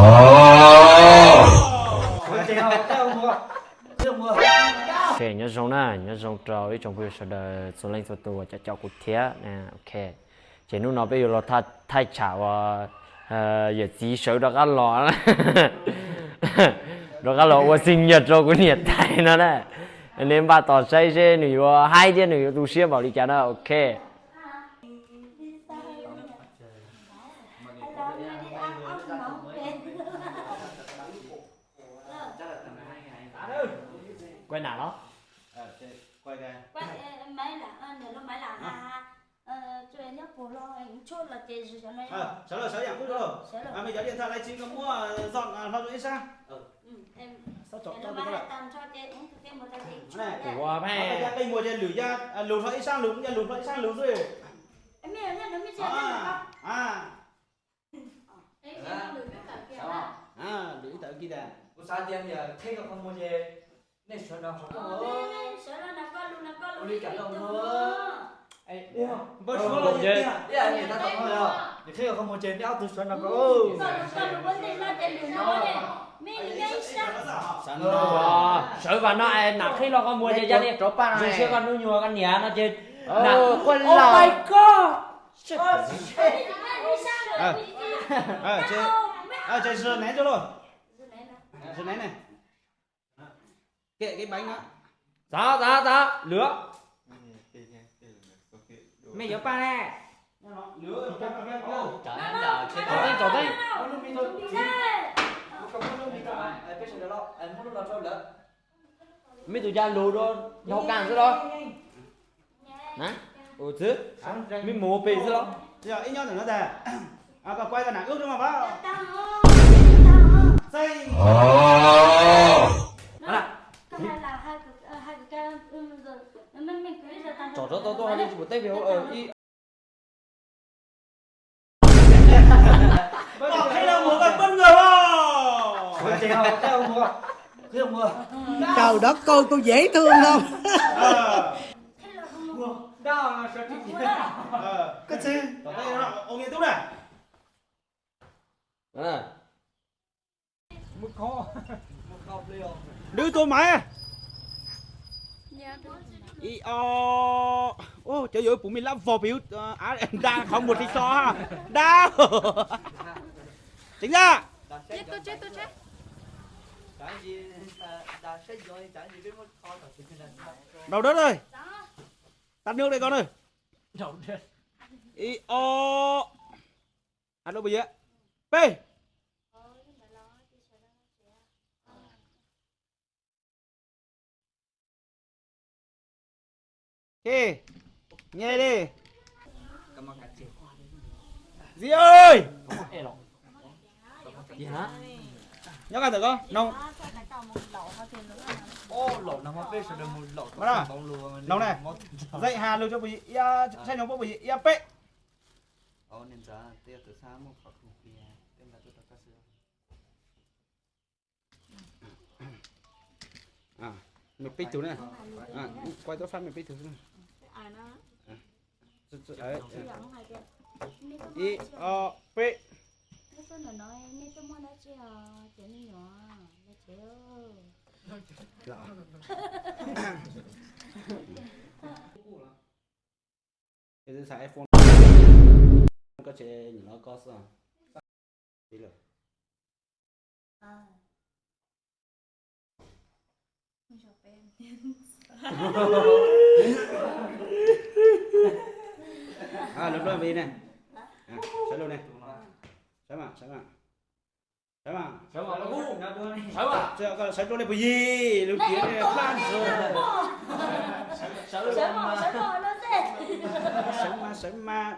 Ok, nyob zoo na, nyob zoo rau ib tsoom phooj ywg sawv daws txhua leej txhua tus uas cov caum kuv thiab. Ok, ces hnub no peb yuav los thaij tsham uas yawm txiv sawv rov qab los, rov qab los ua xib nyas rau kuv niam tais no na. Nej npaj tos saib seb nws yuav haib thiab nws yuav tu siab npaum li cas na. Ok. Quay nè los. Sawv daws sawv yam qub rau. Mej cov diam thaj laib tsis koj muab zoj hlo rau ib sab. Kuv ua pheej qij muag ces lwm ya lug hlo ib sab lug, ya lug hlo ib sab lug xwb. Lwm ib tawm kiag tas. Kuv xav tias niam qhib los qhov muag ces nej sawv no qhov rooj. Ua li cas los ua. Npawg Suav los ces niam tab tom qhib los qhov muag ces nej ob tug sawv no ko. Sawv no, sawv vas no es nam qhib los qhov muag ces ya li rov paj zoo siab koj hnub nyuag koj niam no ces nam quaj los. Ces zws nev rau lauj. Zws nev ne. Kệ cái bánh đó. Txav, txav, txav, lwm. Mej yuav paj ne. Tsom teeb, tsom teeb. Mej tus ya lug rau hauv kas xwb los? Na, ua txwv, mej mus ua pem xwb los? Ib nyob ntawm no tas, koj kuaj koj nam wb rau mas pab. Tsom rov tau tuaj hais li tsis pum teb vim hauv ib. Tau đó câu câu dễ thương không? Koj txi. Đứa tôi mà. Ib o. Cov yuav puv me lab vog pem da qhov muag tsis so ha. Da. Tseev da. Đầu đất ơi. Tắt nước đây con ơi. Ib o. Alo, peb. Ê, nghe đi. Dì ơi. Nyob qhov ntawm ko, no. No ne, zaj ha lug rau pum yim, saib no pub pum yim ib peb. Mej peb tug na. Quay tuaj fab mej peb tug xwb. Ib, ob, peb. Xav iPhone, koj tsev nyuam no koj xwb. Lub npe ne, saib lub ne, saib mas, saib mas, saib mas, saib mas, saib lub ne puas yig, lub tiav ne plab ntxwg. Sawv mas, sawv mas.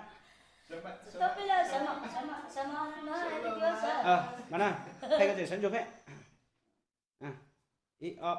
Mas na, peb koj tseem sawv ntsuag peb. Ib, ob,